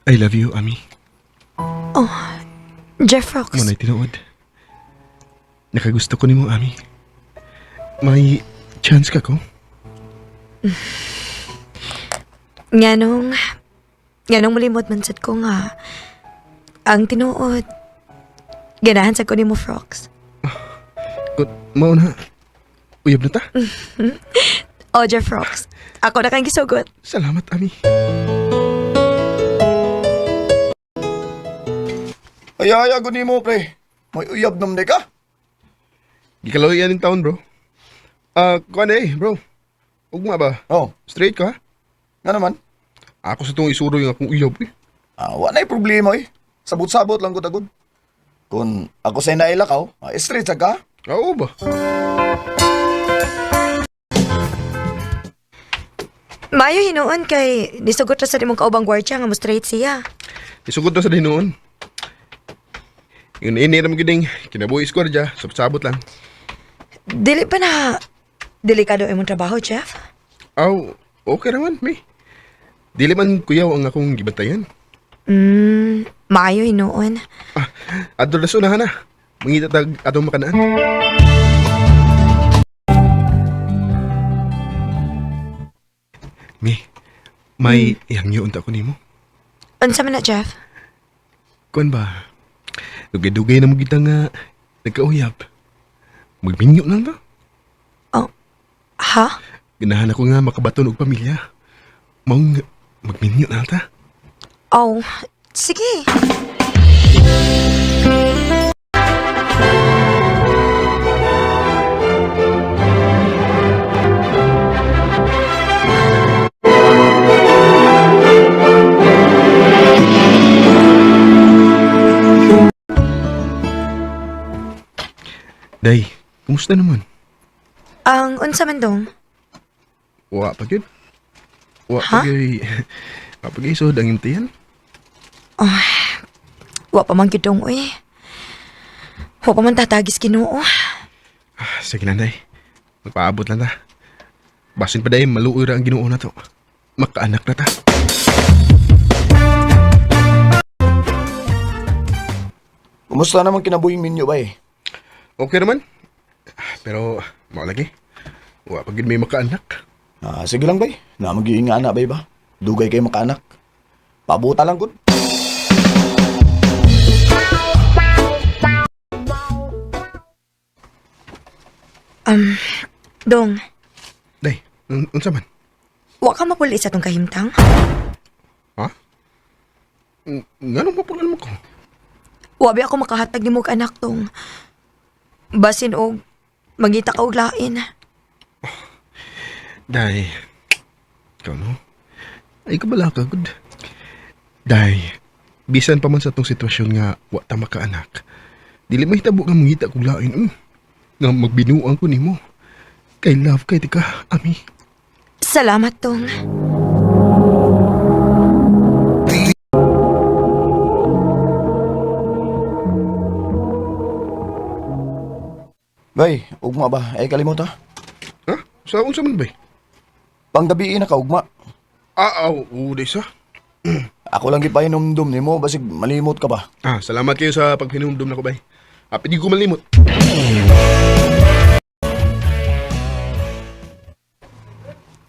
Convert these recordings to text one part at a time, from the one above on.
I love you, Ami. Jeff Rocks. Mo na'y tinuod. Nakagusto ko nimo, Ami. May chance ka ko? Nganong malimot man sad ko nga ang tinuod ganahan sad ko nimo, Frogs. Kung mao na, uyab na ta. Oh, Jeff Rocks. Ako na kang gisugot. Salamat, Ami. Ay, ay, agad mo, pre. May uyab nam ka. Gikaloy yan yung taon, bro. Ah, kuan eh, bro. Ugma ba? Oh, Straight ka, ha? nga naman. Ako sa itong isuro yung akong uyab, eh. Ah, wa na'y problema eh. Sabot-sabot lang ko tagod. Kung ako sa'yo nailakaw, straight sa ka. Oo ba? Maayo hinuon kay nisugot ra sa imong kaubang gwardiya nga mo straight siya. Isugot na sa dinuon. Yun ini naman gining kinabuhi square dya, sabot lang. Dili pa na delikado imong trabaho, Jeff? Aw, okay naman, mi. Dili man kuyaw ang akong gibantayan. Maayo hinuon. Ah, adto na sunahan na. Mangita tag atong makanaan. Mi, may ihangyo unta ko nimo. Unsa man na, Jeff? Kuan ba? Dugay-dugay na mo kita nga nagkauyab. Magminyo lang ba? Oh. Ha? Ganahan ako nga makabaton og pamilya. Maong magminyo na ta. Oh, sige. Day, kumusta naman? Ang unsa man dong? Wa pa gyud. Wa Ha? pa gyud. Wa pa gyud sud ang imtihan. Wa pa man gyud dong oy. Wa pa man tatagis Ginoo. Ah, sige lang, Day. Magpaabot lang ta. Basin pa day, maluoy ra ang Ginoo na to. Makaanak na ta. Kumusta naman kinabuhing minyo ba eh? Okay naman. Ah, pero, mao lagi. Wa pa gyud may makaanak. Ah, sige lang bay. Na mag-iinga na bay ba? Dugay kay makaanak. Pabuta lang gud. Dong, Day, unsa man? wa ka mapuli sa tong kahimtang? Ha? Nganong mapulan mo ko? Wa ba ako makahatag nimo og anak dong. Basin og mangita ka og lain. Day, ikaw no? Ay, kabala ka, good. Day, bisan pa man sa tong sitwasyon nga wa ta makaanak, dili mahitabo nga mangita kog lain, Nga magbinuang ko nimo. Kay love kay tika, ami. Salamat dong. Bay, ugma ba? Ay kalimot ha. Ha? Sa unsa man bay? Panggabi na ka ugma. Ah, aw, oo, day sa. Ako lang gipahinumdum nimo basig malimot ka ba? Ah, salamat kayo sa paghinumdum nako bay. Ah, pwede ko malimot.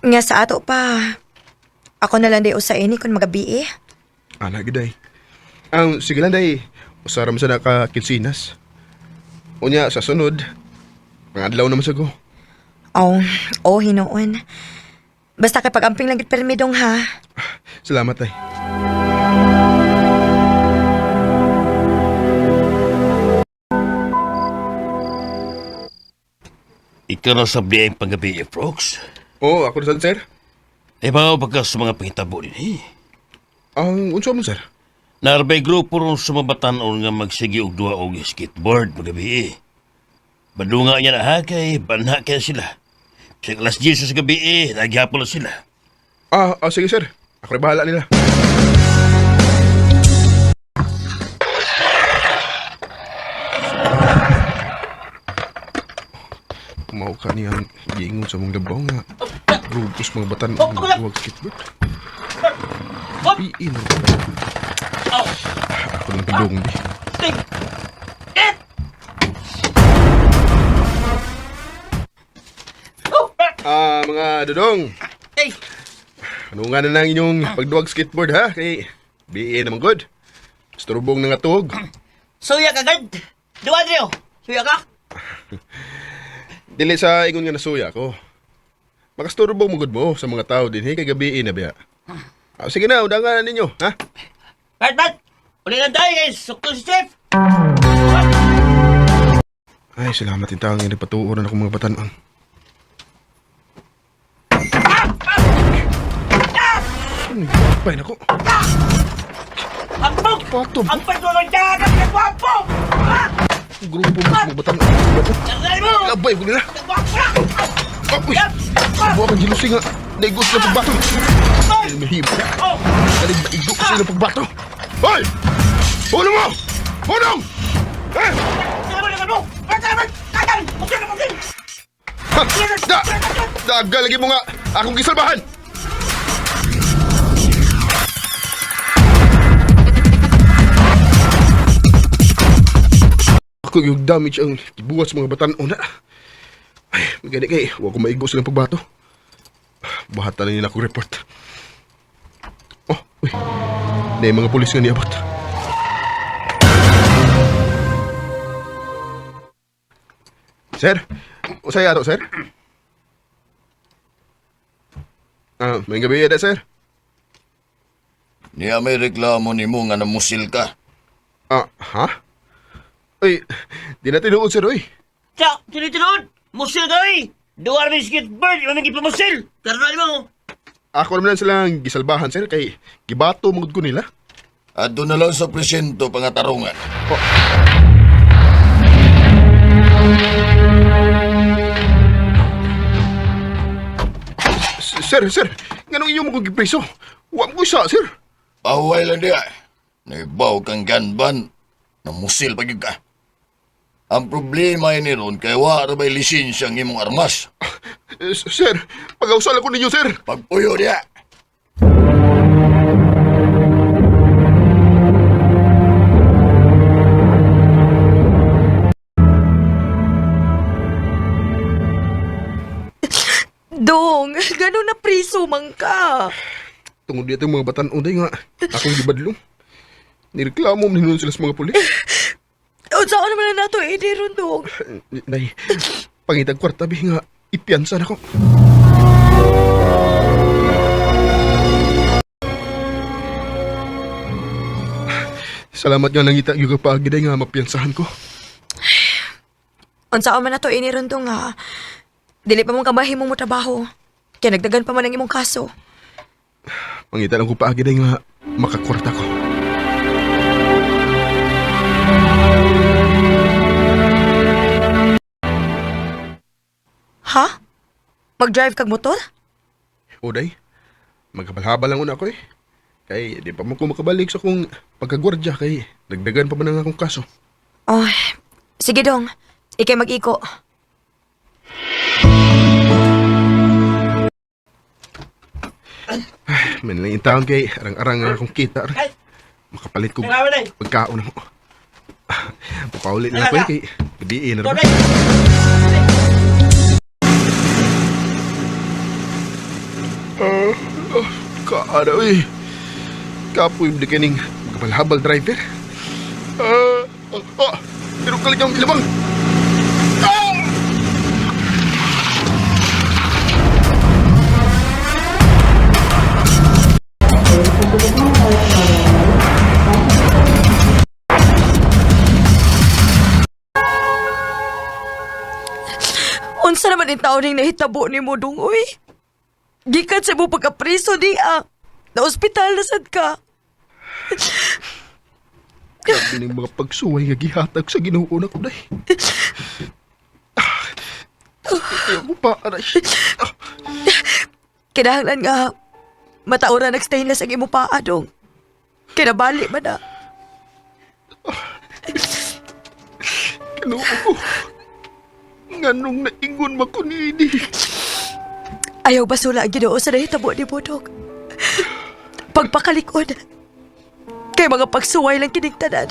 Nga sa ato pa. Ako na lang day usa ini kun magabi eh. Ana gid day. Ang sige lang day. Usara man sa naka kinsinas. Unya sa sunod, mga adlaw naman sa ko. Oh, oh hinuon. Basta kay pag-amping lang gid permi dong ha. Salamat ay. Ikaw na sabdi ang panggabi, eh, Frogs. Oo, ako na sad, sir. Ay mga pagka sa mga pangitabo din, eh. Ang unsa man sir? Narbay grupo ron sa mga batanon nga magsige og duha og skateboard panggabi, eh. Badunga niya na ha, kay banha kaya sila. Sa alas 10 sa gabi, eh, nagyapon na sila. Ah, sige sir. Ako rin bahala nila. Mao ka niyang giingon sa mong labaw nga grupos mga batan ang magduwag skateboard. Piin. Oh. Ako lang tindong di. Ting. Eh. Oh. Ah, mga dodong. Ay. Ano nga na lang inyong pagduwag skateboard ha? Kay BA naman good. Strubong na nga tuog. Suya ka gad. Duwa Dreo. Suya ka. Dili sa ingon nga nasuya ko. Makasturbong mo gud mo sa mga tao din hey, kay gabi na biya. Ah, sige na, undangan na ninyo, ha? Bart, Bart. Uli lang tayo guys. Sukto si Chef. Ay, salamat yung taong nga nagpatuoran ako mga batanon. Ano yung nako? Ampog! Pato, Ampog mo lang dagat! Nagwapo! Ah! grupo mo mga batanon. Tanggal mo! Labay ko nila. Nagwapo! Ah, uy! Buwa kang gilusing nga. Naigos na pagbato. Ay, mahimo. Oh! Kalig maigo ko sa ilang pagbato. Hoy! Hulong mo! Hulong! Eh! Tanggal mo! Tanggal mo! Tanggal! Mugin na mugin! Ha! Da! Daga lagi mo nga! Akong gisalbahan! Ako yung damage ang gibuhat sa mga batan-o na. Ay, magani kay, huwag ko maigo silang pagbato. Buhatan na nila akong report. Oh, uy. Na yung mga pulis nga niabot. Sir, usay ato, sir. Ah, may gabi na, sir. Niya may reklamo nimo nga namusil ka. Ah, ha? Ay, di na tinuod, sir, oy. Sa, tinitinood! Musil ka eh! Duwa rin skateboard! Yung naging pamusil! Karnal mo! Ako naman lang silang gisalbahan, sir, kay gibato mangud ko nila. At doon na lang sa presinto pangatarungan. Oh. Sir, sir, nganong inyo mo kong gipreso? Wa mo isa, sir. Pahuway lang diya. Naibaw kang ganban. Namusil pa gyud ka. Ang problema ay ni ron kay wa ra bay lisensya ang imong armas. Eh, Sir, pag-ausal ako ninyo, sir. Pagpuyo diya. Dong, ganun na priso man ka. Tungod dito mga batan-o day nga, akong gibadlong. Nireklamo man hinuon sila sa mga pulis. Unsa ko naman na nato eh, di ron, Dong. Nay, pangitag kwarta bi nga ipiansa na ko. Salamat nga nangita yung paagi day nga mapiansahan ko. Unsa man nato ini ron, Dong, ha. Dili pa mong kamahimong mo trabaho. Kaya nagdagan pa man ang imong kaso. Pangita lang ko paagi day nga makakwarta ko. Ha? Mag-drive kag motor? O day, magkabalhabal lang una ko eh. Kay di pa mo ko makabalik sa kong pagkagwardya kay nagdagan pa man ang akong kaso. Oh, sige dong. Ikay mag-iko. May lang yung taon kay arang-arang ang akong kita. Ay! Makapalit ko Kailangan na eh! pagkaon na mo. Mapaulit na ako eh kay gabi na Duwa ba? na Kaara eh. Kapoy di kining magkabalhabal driver. Ah, ah, ah, pero kalikang lamang. Ah! Unsa naman yung taon ning nahitabo ni mo dong, uy? Gikan sa mo pagkapriso di ah. Na ospital na sad ka. Grabe ng mga pagsuway nga gihatag sa Ginoo na ko day. Ah, sakit ako pa aray. Ah, Kinahanglan nga mataura nag stainless ang imo paa dong. Kinabali man na. Ginoo ko. Nganong naingon man ko niini. Ayaw basula ang Ginoo sa nahitabo ni mo dong. Pagpakalikod. Kay mga pagsuway lang kining tanan.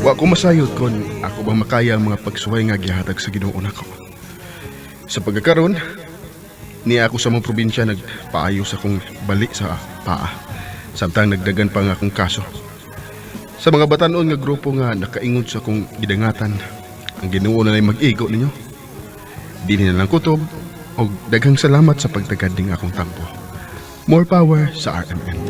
Wa ko masayod kon ako ba makaya ang mga pagsuway nga gihatag sa Ginoo nako. Sa pagkakaron, niya ako sa mga probinsya nagpaayo sa akong bali sa paa. Samtang nagdagan pa nga akong kaso. Sa mga batanon nga grupo nga nakaingon sa akong gidangatan, ang Ginoo na lang mag-igo ninyo. Dili na lang kutob og daghang salamat sa pagtagad ning akong tampo. More power sa RMN.